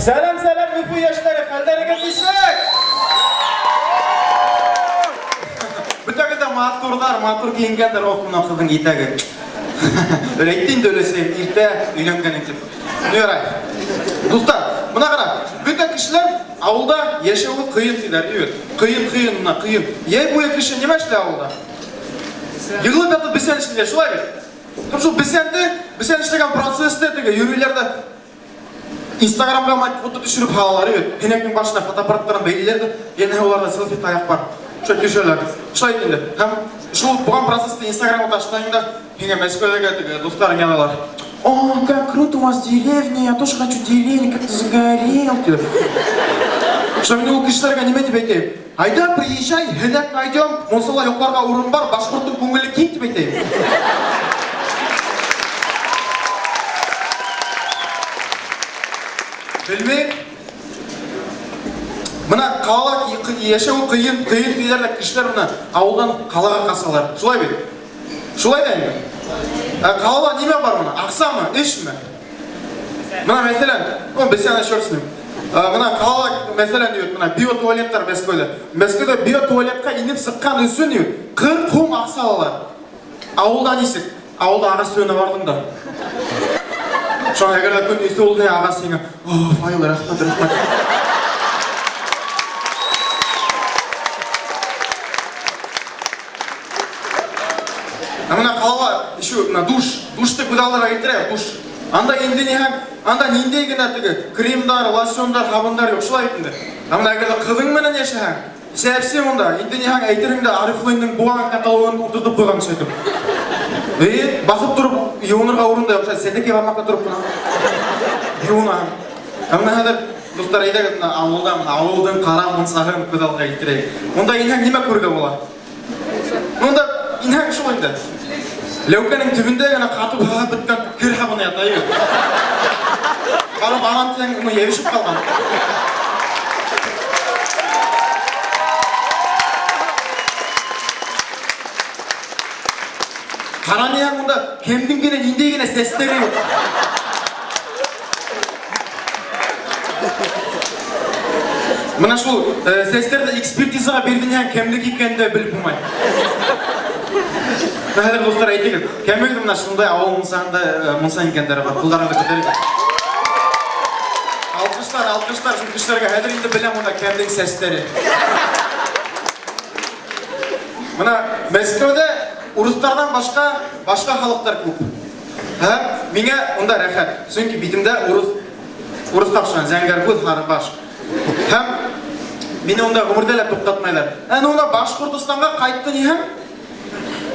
Сәлам, сәлам, Өфө йәшләре, хәлдәрегеҙ нисек? Бөтәгеҙ ҙә матурҙар, матур кейенгәндәр, ох, мына ҡыҙҙың итәге. Әйтте инде өләсәйем, иртә өйләнгән тип. Ну ярай. Дуҫтар, мына ҡара, бөтә кешеләр ауылда йәшәүе ҡыйын тиҙәр, бит. Ҡыйын, ҡыйын, мына ҡыйын. Йәй буйы кеше нимә эшләй ауылда? Йығылып ятып бесән эшләй, шулай бит? Һәм шул бесәнде, бесән эшләгән процесста теге йөриләр дә Инстаграмга мать фото төшереп һалалар бит. Һәнәкнең башына фотоаппараттарын бәйлиләр дә, янә уларда селфи таяк бар. Шулай төшәләр. Шулай инде. Һәм шул булган процессты Инстаграмга ташлайың да, һиңә Мәскәүдәге теге дусларың язалар. О, как круто у вас деревня, я тоже хочу деревню, как ты загорел. Дип. Шулай мин ул кешеләргә нимә дип әйтәйем? Айда, приезжай, һәнәк найдем, мунсала йокларга урын бар, башкортның күңеле киң дип әйтәйем. Белмим. Мына қалала яшәү кыен, кыен диләр дә кешеләр менә авылдан калага касалар. Шулай бит? Шулай да инде. Ә қалада нимә бар мына? Аксамы, эшме? Мына мәсәлән, ну без аны черт с ним. Мына қалада мәсәлән дип, мына биотуалеттар Мәскәүдә. Мәскәүдә биотуалетка инеп сыккан өчен дип, 40 сум акча алалар. Авылда ничек? Авылда агач төбенә бардың да. Шуңа әгәр дә көн эссе булды, агач сиңа, "О, Фаил, рәхмәт, рәхмәт." Ә менә қалала еще мына душ, душты күз алдына китерә, душ. Анда инде ни һәм анда нинди генә теге кремдар, лосьондар, һабындар юк, шулай бит инде. Ә менә әгәр дә кызың менән яшәһәң, сәпсе монда, инде ни һәм әйтерең дә Орифлеймның буган каталогын утыртып куйган кеше итеп. И, басып торып юынырга урын да юк, шулай сәдәкә бармакта торып кына юына. Ә менә хәзер дуслар, әйдәгез менә авылда, менә авылдың кара мунчаһын күз алдына китерәйек. Монда инде нимә күрергә була? Монда инәң шул инде. Ләүкәнең төбендә генә катып һагып беткән кер һабыны ята егет. Карап арам дигән уны ябышып калган. Карамыяң монда кемнең генә нинди генә сәсләре юк. Менә шул сәсләрне экспертизага бирдең кемлек икәнен дә белеп булмый. Хәзер дуслар әйтегез, кемегез менә шундай авыл мунчасында мунча икәннәре бар, кулларыңны күтәрегез. Алкышлар, алкышлар шул кешеләргә хәзер инде беләм монда кемнең сәсләре. Менә Мәскәүдә урыслардан башка башка халыклар күп. Һәм миңа монда рәхәт, чөнки битемдә урыс урыска охшаган зәңгәр күз, һары баш. Һәм мине монда гомердә лә туктатмайлар. Ә ну мына Башкортостанга кайтты ни һәм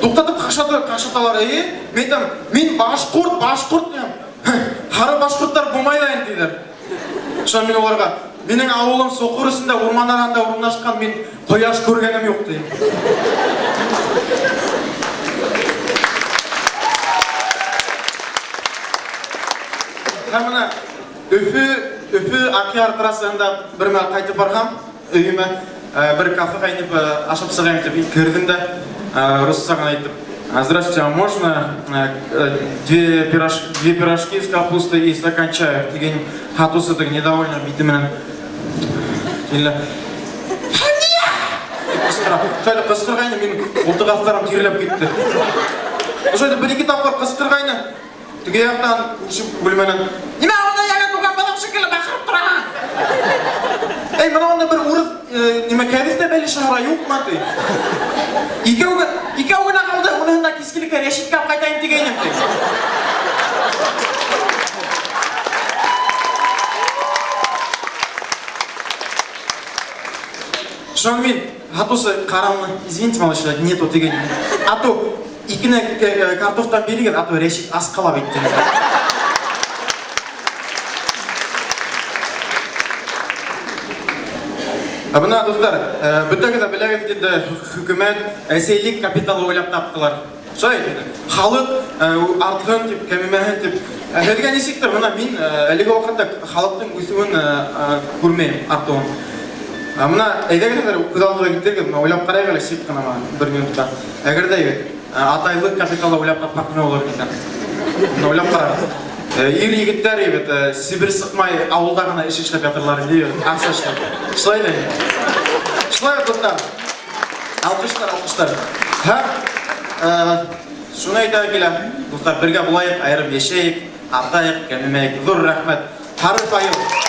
туктатып кашатыр, кашаталар, әйе. Мин әйтәм, мин башкорт, башкорт дим. Һары башкортлар булмай да инде диләр. Шуннан мин аларга, минем авылым Сокур өстендә урман арасында урнашкан, мин кояш күргәнем юк дим. Һәм менә Өфө, Өфө Акъяр трассасында бер мәл кайтып барган өемә, бер кафега инеп ашап чыгайм дип кердем дә, русча гына әйтеп, Здравствуйте, а можно две пирожки с капустой и стакан чая? Дигән хатусы теге недовольно бите менән килә. Дип кычкыра. Шулай дип кычкыргайны, минем култык асларым тирләп китте. Шулай дип бер-ике тапкыр кычкыргайны, Теге яктан күрше бүлмәнең Нимә анда яңа туган балык шикелле бакырып тораһың? Әй, менә анда бер урыс нимә кәбестә бәлеше һара юкмы ди. Икәү икәү генә калды, уныһын да кискелеккә рәшиткә алып кайтайым дигәйнем ди. Шуннан мин, Хатусы, карамны, извините, молодой человек, нету дигән. А то Икене картофтан бирегез, а то Рәшит аз кала бит. Ә менә, дуслар, бөтәгез дә беләгез инде, хөкүмәт әсәйлек капиталы уйлап таптылар. Шулай инде. Халык артһын дип, кәмемәһен дип. Һеҙгә ничектер, менә мин әлеге вакытта халыктың үсүен күрмәйем, артуын. Менә әйдәгез хәзер күз алдыгызга китерегез, менә уйлап карыйк әле чик кына бер минутка. Әгәр дә атайлык капиталы уйлап тапсак, ни булыр икән? Менә уйлап карагыз. Ир егеттәр бит, Себер сыҡмай ауылда ғына эш эшләп ятырлар инде, аҡса эшләп. Шулай бит? Шулай бит, дуҫтар. Алҡыштар, алҡыштар. Һәм шуны әйтә килә, дуҫтар, бергә булайыҡ, айырым йәшәйек, артайыҡ, кәмемәйек. Ҙур рәхмәт. Һары Фаил.